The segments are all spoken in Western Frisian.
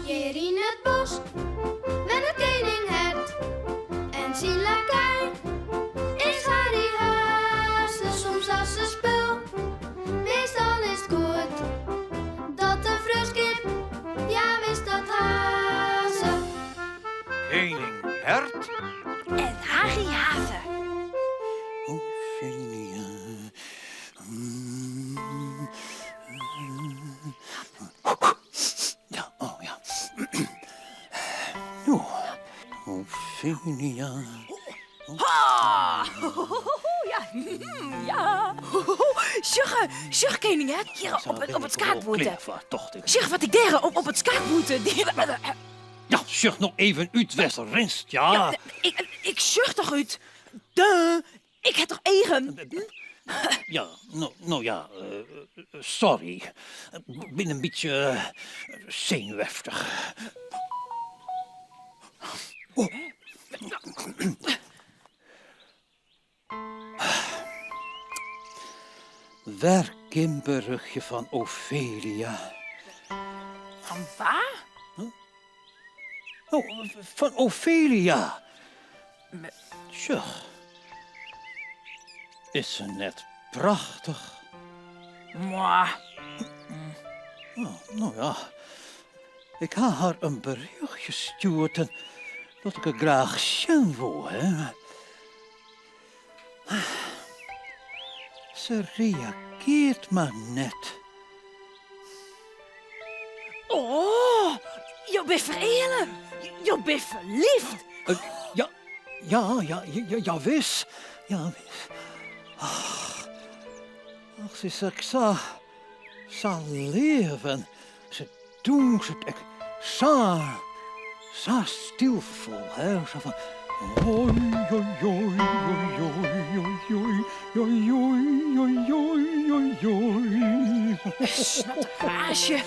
Hjir yn it bosk wennet kening Hert en syn lakei is Harry Haze. Soms as se spul, meastal is 't goed dat de freonskip, ja wis dat ha se. Kening Hert en Harry Haze. Ophelia. Ja, oh ja. No, Ophelia. Ha! Ja, ja. Sjoch, sjoch kening Hert, hjir op it skaakboerd. Sjoch wat ik dêr op it skaakboerd. Ja, sjoch no even út wêr'tst rinst, ja. Ja, ik sjoch toch út. Duh, ik ha toch eagen? Ja, no, no ja, sorry. Ik bin in bytsje senuweftich. Oh. Wer gjin berjochtje fan Ophelia. Fan wa? Oh, fan Ophelia. Sjoch. Is se net prachtich? Mwah. Oh, no ja. Ik ha har in berjochtje stjoerd en dat ik har graach sjen woe, hè. Se reageart mar net. Oh, jo binne fereale. Jo binne ferlyfd. Ja, ja, ja, ja, ja, wis. Ja, wis. Ach, ach, se is ek sa, sa leaf en se dûnset ek sa, sa stylfol, hè. Sa fan oi, oi, oi, oi, oi, oi, oi, oi, oi, oi, oi, oi. Snottebaasje,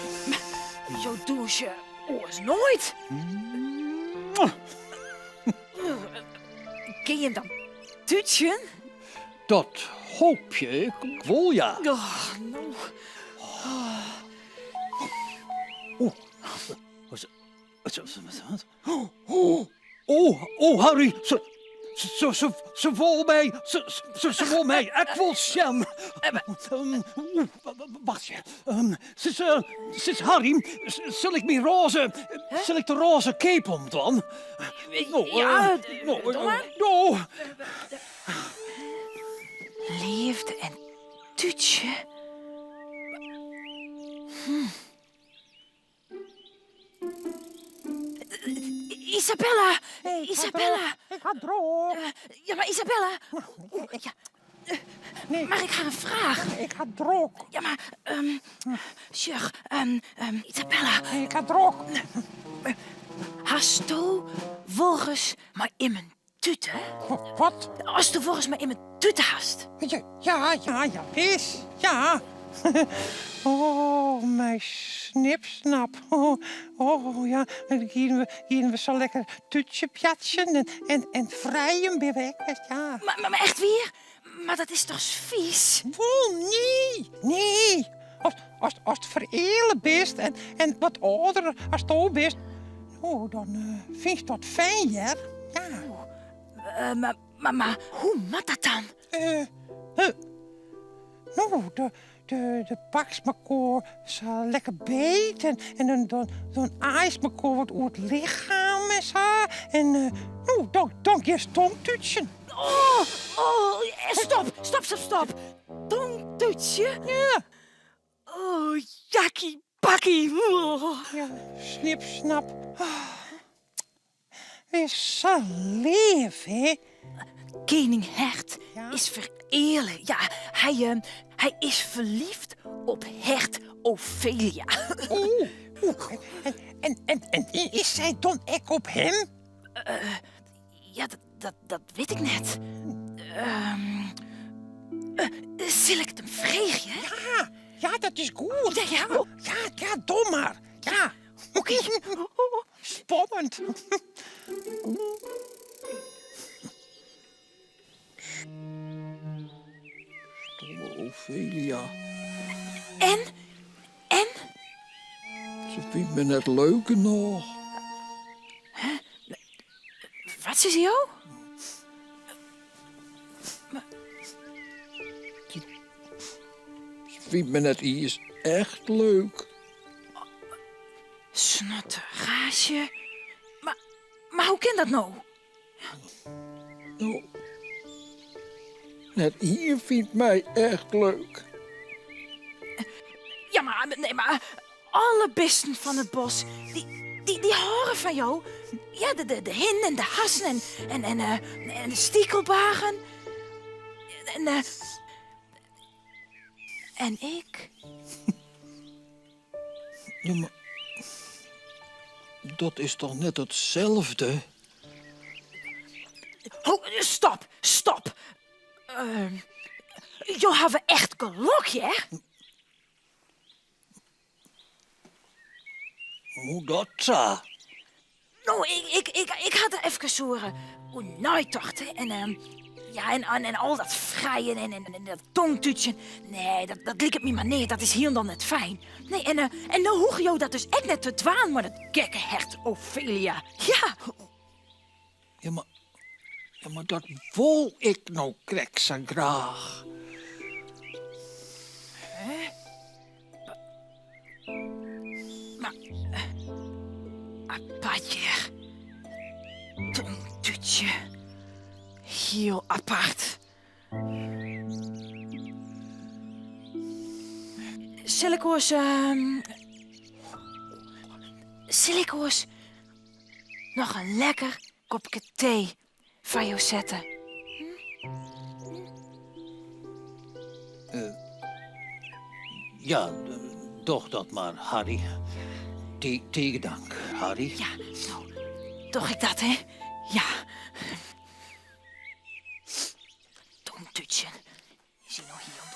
jo dûnsje oars noait. Kin je him dan tútsjen? Dat hoopje ik wol, ja. Oh, no. Oh. Oh, oh, oh, Harry, se, se, se, se wol my, se, se, se wol my ek wol sjen. Wachtsje. Sis, sis Harry, sil ik myn rôze, sil ik de rôze cape omdwaan? No, ja, no, doe mar. No. Leafde en tútsje. Isabella! Isabella! Ik ha drok. Ja, mar Isabella! Ja. Nee. Mar ik ha in fraach. Ik ha drok. Ja, mar sjoch, Isabella. Ik ha drok. Hasto wolris mei immen tute? Wat? Asto wolris mei immen tute hast? Ja, ja, ja, ja, wis. Ja. Oh, mei Snipsnap. Oh, oh ja, dan giene we, giene we sa lekker tútsjepjatsjen en, en, en frijen binne we ek west, ja. Mar, mar echt wier? Mar dat is toch vies? Wol, nee, nee. As, as, ast fereale bist en, en wat âlder asto bist, no, dan uh, fynst dat fijn, hear. Ja. Uh, mar, mar, mar hoe moat dat dan? Uh, uh, no, de, de, de pakst mekoar sa lekker beet en, en dan, dan, dan aaist mekoar wat oer it lichem en sa. En uh, no, dan, dan giest tongtútsjen. Oh, oh, stop, stop, stop, stop. Tongtútsje? Ja. Oh, jakkie bakkie. Oh. Ja, snip, snap. Is sa leaf, hè? Kening Hert Ja? is fereale. Ja, hy, eh, hy is ferlyfd op Hert Ophelia. Oeh, oeh. En, en, en, en is sy dan ek op him? Ja, dat, dat, dat wit ik net. Ehm, eh, sil ik it him freegje? Ja, ja, dat is goed. Ja, ja. Ja, ja, doe mar. Ja. Oké. Spannend. Stomme Ophelia. En? En? Se fynt my net leuk genôch. Hè? Wat sizze jo? Se fynt my net iens echt leuk. Snotteraasje. Mar, mar hoe kin dat no? No, net ien fynt my echt leuk. Ja, mar, nee, mar alle bisten fan it bos, dy, dy, dy hâlde fan jo. Ja, de, de, de hin en de hassen en, en, en, eh, en de stikelbagen. En, eh, en ik. Ja, mar dat is toch net itselde? Ho, stop, stop. Uh, jo hawwe echt gelok, hear. Hoe dat sa? No, ik, ik, ik, ik ha der efkes oer, oer neitocht. Hè. En, ehm, ja, en, en, en al dat frijen en, en, en dat tongtútsjen. Nee, dat, dat liket my mar neat. Dat is hielendal net fijn. Nee, en, eh, en no hoege jo dat dus ek net te dwaan mei dat gekke hert Ophelia. Ja. Ja, mar, ja, mar dat wol ik no krekt sa graach. Hè? Mar, apart hear. Tongtútsje. Hiel apart. Sil ik oars, sil ik oars noch in lekker kopke tee foar jo sette? Ja, doch dat mar, Harry. Tige dank, Harry. Ja, no, doch ik dat, hè? Ja. Tongtútsjen. Is hy no hielendal.